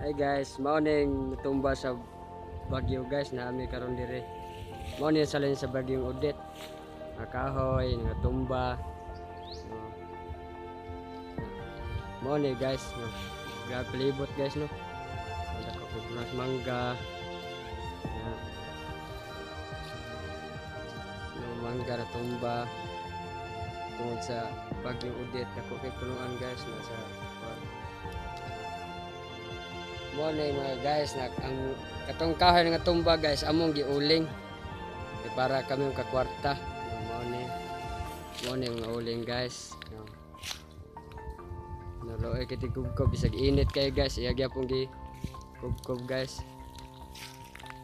Hi guys, mao ning natumba sa bagyo guys na ami karon dire. Mao ni salin sa bagyong Odette. Mga kahoy, nga tumba. No. Mao ni guys, no. Grabe palibot guys, no. Wala ko punas mangga. Na. No, mangga na tumba tungod sa bagyong Odette, dako kay punuan guys na sa mo na mga guys na ang katong kahoy nga tumba guys among giuling kay para kami kakwarta, no. Mo ni mga uling guys, no. Naluoy kay kubkob bisag init kayo guys, iya gyapon gi kubkob guys,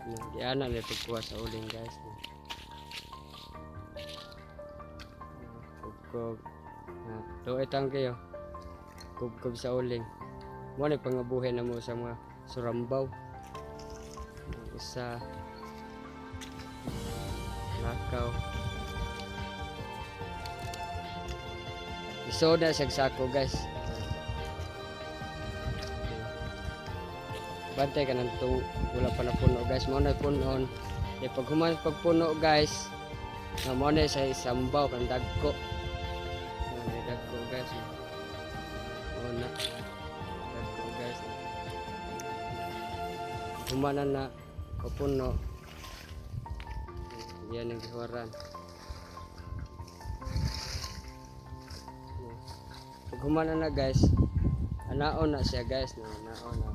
no. Giana na pagkuha sa uling guys, no. Kubkob, no. Luoy tang kayo kubkob sa uling. Mo ni pangabuhi na mo sa mga surambaw. Isa lakaw. Isoda sa sako guys. Bantay ka nang tung wala pa na puno guys. Mo na punon. E pag human pagpuno guys, na mo na sa isambaw kan dagko. Mo na dagko guys. Mo na dagko guys. Humana na kapuno. Yan ang gihuwaran. Pag humana na guys, anaon na siya guys, no, anaon na.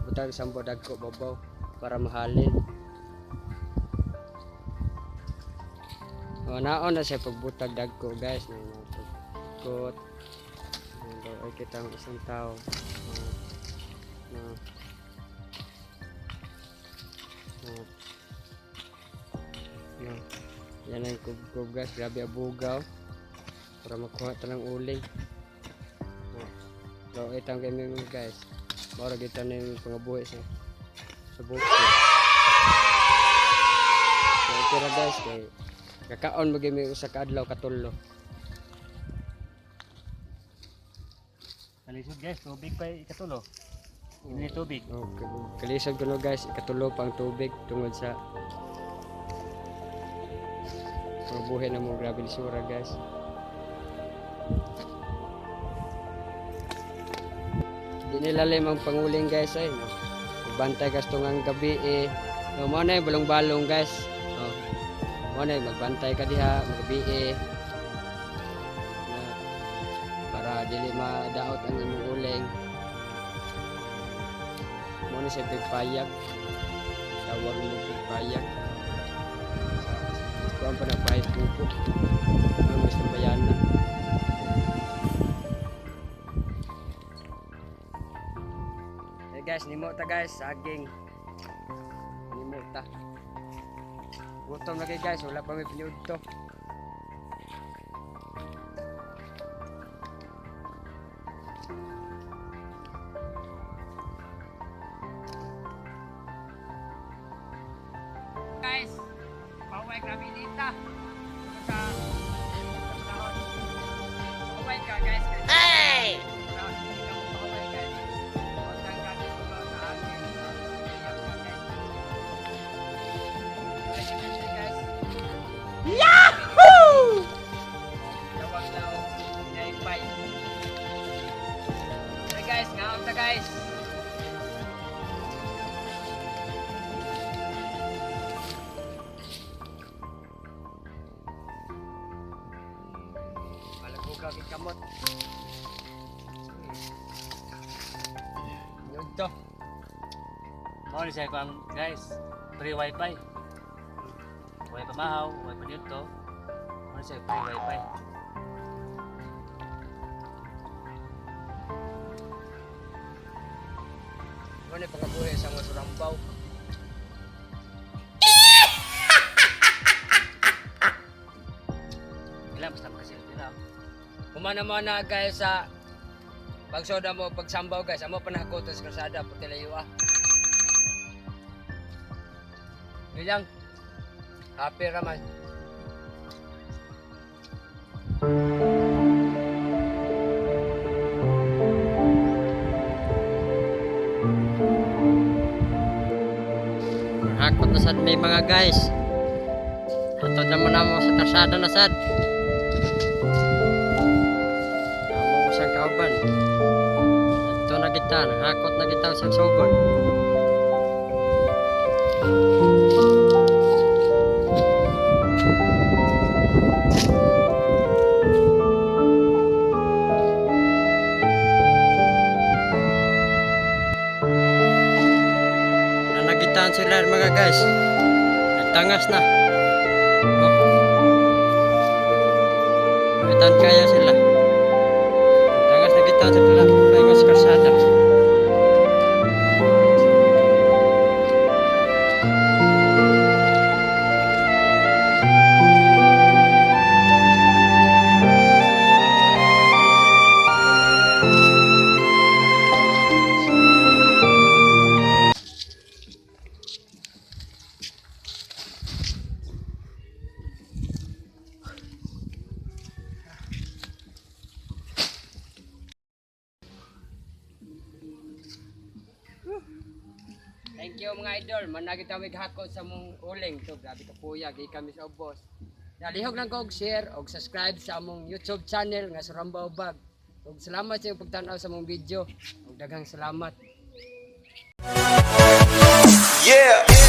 Butang sambo dagko babaw para mahalin. O, anaon na siya pagbutag dagko guys, no, pagkot. Ay kitang isang tao. No. No. No. Yan ang kubkob guys, grabe abugaw para makuha ta ng uling. No. So itang kami guys. Mora kita na yung pangabuhi sa bukid. So okay ra guys kay kakaon magay may usa ka adlaw katulo. Kalisod guys, tubig pa ikatulo. Hindi tubig. Okay, kalisod kuno guys, ikatulo pang tubig tungod sa pangabuhi na mo, grabe lisura guys. Di nilalim ang panguling guys ay, no. Magbantay kas tungang gabi eh. No, mo na yung balong-balong guys. No. Mo na yung magbantay ka diha magabi eh. Na, para dili madaot ang imong uling. Mo na siya pigpayag. Tawag mo pigpayag. Kuan pa na pahit buko. Ano mas tambayanan. Hey guys, nimo ta guys, saging. Nimo ta. Gutom na kay guys, wala pa may piniud to. Guys, paway grabe dita. Sa taon. Paway ka guys. Hey! Paway guys. Yahoo! Tawag daw, naipay. Hey guys, ngaon ta guys. Malago ka kamot. Yun to. Mao ni siya pang guys, free wifi. Way pa mahaw, way pa dito. Mao ni siya free wifi. Mao ni pangabuhi sa mga surambaw. Ilan basta makasilbi na. Humana-mana guys sa pagsoda mo, pagsambaw guys, amo pa nakakutos sa kalsada, puti layo ah. Yun lang. Happy raman. Hakot na sad may, mga guys. Ato na mo sa kalsada na sad. Amo ko siyang kauban. Ato na kita, hakot na kita sa sugod. Nanagitaan sila, mga guys. Nagtangas na. Oh. Nagitaan kaya sila. Nagtangas na kita sila. Paingon sa kalsada. Thank you, mga idol. Managi kami gahakot sa mong uling. So, grabe ka puya. Gay kami sa ubos. Nalihog lang ko og share og subscribe sa among YouTube channel nga Surambaw Bag. Ug salamat sa inyong pagtan-aw sa among video. Ug daghang salamat. Yeah.